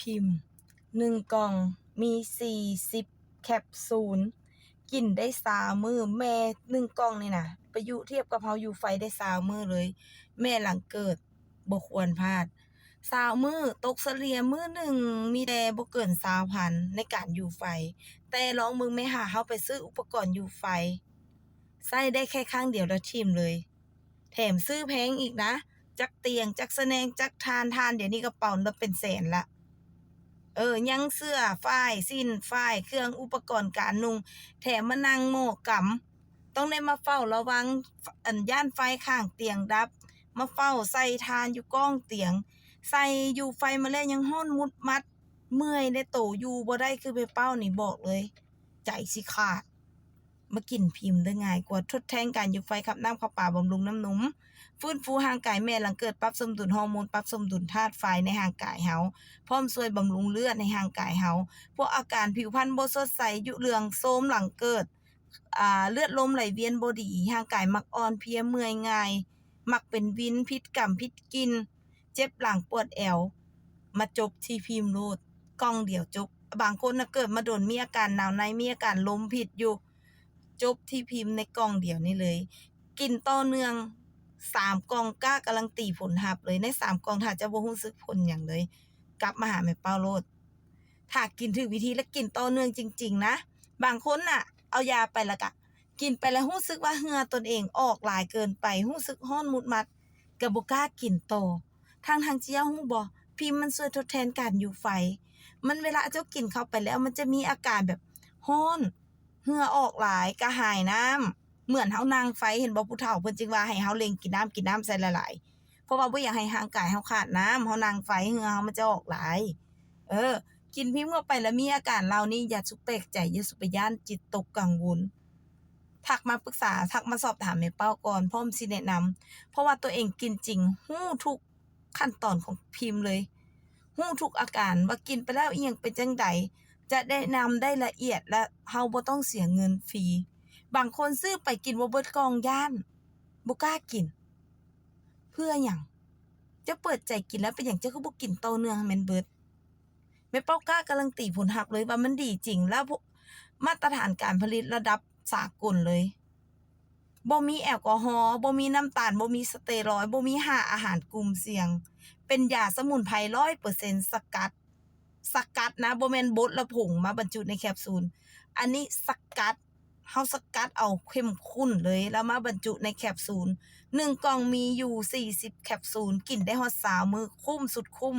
ພິມ ໜຶ່ງກ່ອງມີສີ່ສິບແຄັບຊູນ ກິນໄດ້ຊາວມື້. ແມ່ ໜຶ່ງກ່ອງນີ້ນະ ປະຍຸທຽບກັບເຮົາຢູ່ໄຟໄດ້ຊາວມື້ເລີຍ. ແມ່ຫຼັງເກີດ ບໍ່ຄວນພາດ. ຊາວມື້ ຕົກສະເລ່ຍມື້ໜຶ່ງມີແຕ່ບໍ່ເກີນຊາວພັນໃນການຢູ່ໄຟ. ແຕ່ລອງເບິ່ງແມ້ຫາເຮົາໄປຊື້ອຸປະກອນຢູ່ໄຟ ໃຊ້ໄດ້ແຄ່ຄັ້ງດຽວແລ້ວຖິ້ມເລີຍ. ແຖມຊື້ແພງອີກນະ ຈັກຕຽງ ຈັກສະແໜ່ງ ຈັກຖ່ານ, ຖ່ານດຽວນີ້ກະເປົາລະເປັນແສນລະ. ເອີ ຍັງເສື້ອຝ້າຍ ສິ້ນຝ້າຍ ເຄື່ອງອຸປະກອນການນຸ່ງ ແຖມມານັ່ງໝໍ້ກຳ ຕ້ອງໄດ້ມາເຝົ້າລະວັງ ອັນ ຢ້ານໄຟຂ້າງຕຽງດັບ ມາເຝົ້າໃສ່ຖ່ານຢູ່ກ້ອງຕຽງ ໃສ່ຢູ່ໄຟມາແລ້ວຍັງຮ້ອນມຸດມັດ ເມື່ອຍໃນໂຕ ຢູ່ບໍ່ໄດ້ຄືແມ່ເປົ້ານີ້ ບອກເລີຍ ໃຈຊິຂາດ. ມາກິນພິມເດີ ງ່າຍກວ່າ ທົດແທນການຢູ່ໄຟ ຂັບນ້ຳເຂົ້າປາ ບຳລຸງນ້ຳນົມ ຟື້ນຟູຮ່າງກາຍແມ່ຫຼັງເກີດ ປັບສົມດຸນຮໍໂມນ ປັບສົມດຸນທາດໄຟໃນຮ່າງກາຍເຮົາ ພ້ອມຊ່ວຍບຳລຸງເລືອດໃນຮ່າງກາຍເຮົາ. ພວກອາການຜິວພັນບໍ່ສົດໃສ ຍຸເຫຼືອງໂຊມຫຼັງເກີດ ອ່າ ເລືອດລົມໄຫຼວຽນບໍ່ດີ ຮ່າງກາຍມັກອ່ອນເພຍເມື່ອຍງ່າຍ ມັກເປັນວິນ ຜິດກຳຜິດກິ່ນ ເຈັບຫຼັງປວດແອວ ມາຈົບທີ່ພິມໂລດ ກ່ອງດຽວຈົບ. ບາງຄົນນະເກີດມາດົນ ມີອາການໜາວໃນ ມີອາການລົມຜິດຢູ່ ຈົບທີ່ພິມໃນກ່ອງດຽວນີ້ເລີຍ. ກິນຕໍ່ເນື່ອງສາມກ່ອງ ກ້າກາລັນຕີຜົນຮັບເລີຍ. ໃນສາມກ່ອງ ຖ້າເຈົ້າບໍ່ຮູ້ສຶກຜົນຫຍັງເລີຍ ກັບມາຫາແມ່ເປົ້າໂລດ. ຖ້າກິນຖືກວິທີ ແລະ ກິນຕໍ່ເນື່ອງຈິງໆ ນະ. ບາງຄົນນະ ເອົາຢາໄປ ແລ້ວກະກິນໄປແລ້ວຮູ້ສຶກວ່າເຫື່ອຕົນເອງອອກຫຼາຍເກີນໄປ ຮູ້ສຶກຮ້ອນມຸດມັດ ກະບໍ່ກ້າກິນຕໍ່. ທັງໆ ທີ່ເຈົ້າຮູ້ບໍ່ ພິມມັນຊ່ວຍທົດແທນການຢູ່ໄຟ. ມັນ ເວລາເຈົ້າກິນເຂົ້າໄປແລ້ວ ມັນຈະມີອາການແບບຮ້ອນ ເຫື່ອອອກຫຼາຍ ກະຫາຍນ້ຳ ເໝືອນເຮົານັ່ງໄຟ ເຫັນບໍ່ ຜູ້ເຖົ້າເພິ່ນຈຶ່ງວ່າໃຫ້ເຮົາເລັ່ງກິນນ້ຳ ກິນນ້ຳໃສ່ຫຼາຍໆ ເພາະວ່າບໍ່ຢາກໃຫ້ຮ່າງກາຍເຮົາຂາດນ້ຳ ເຮົານັ່ງໄຟ ເຫື່ອເຮົາມັນຈະອອກຫຼາຍ. ເອີ ກິນພິມເຂົ້າໄປແລ້ວມີອາການເຫຼົ່ານີ້ ຢ່າສຸແປກໃຈ ຢ່າສຸໄປຢ້ານຈິດຕົກກັງວົນ ທັກມາປຶກສາ ທັກມາສອບຖາມແມ່ເປົ້າກ່ອນ ພ້ອມຊິແນະນຳ ເພາະວ່າຕົວເອງກິນຈິງ ຮູ້ທຸກ ຂັ້ນຕອນຂອງພິມເລີຍ ຮູ້ທຸກອາການວ່າກິນໄປແລ້ວອີ່ຫຍັງເປັນຈັ່ງໃດ ຈະແນະນຳໄດ້ລະອຽດ ແລະ ເຮົາບໍ່ຕ້ອງເສຍເງິນຟຣີ. ບາງຄົນຊື້ໄປກິນບໍ່ເບິດກ່ອງ ຢ້ານ ບໍ່ກ້າກິນ ເພື່ອຫຍັງ? ເຈົ້າເປີດໃຈກິນແລ້ວ ເປັນຫຍັງເຈົ້າຄືບໍ່ກິນຕໍ່ເນື່ອງໃຫ້ມັນເບິດ? ແມ່ເປົ້າກ້າກາລັນຕີຜົນຮັບເລີຍວ່າມັນດີຈິງ ແລ້ວ ມາດຕະຖານການຜະລິດລະດັບສາກົນເລີຍ. ບໍ່ມີແອລກໍຮໍ, ບໍ່ມີນ້ຳຕານ, ບໍ່ມີສະເຕີຣອຍ, ບໍ່ມີຫ້າອາຫານກຸ່ມສ່ຽງ, ເປັນຢາສະໝຸນໄພຮ້ອຍເປີເຊັນສະກັດ, ສະກັດນະ, ບໍ່ແມ່ນບົດແລ້ວຜົງມາບັນຈຸໃນແຄບຊູນ. ອັນນີ້ສະກັດ, ເຮົາສະກັດເອົາເຂັ້ມຂຸ້ນເລີຍ ແລ້ວມາບັນຈຸໃນແຄບຊູນ. ໜຶ່ງກ່ອງມີຢູ່ສີ່ສິບແຄບຊູນ, ກິນໄດ້ຮອດຊາວມື້, ຄຸ້ມສຸດຄຸ້ມ.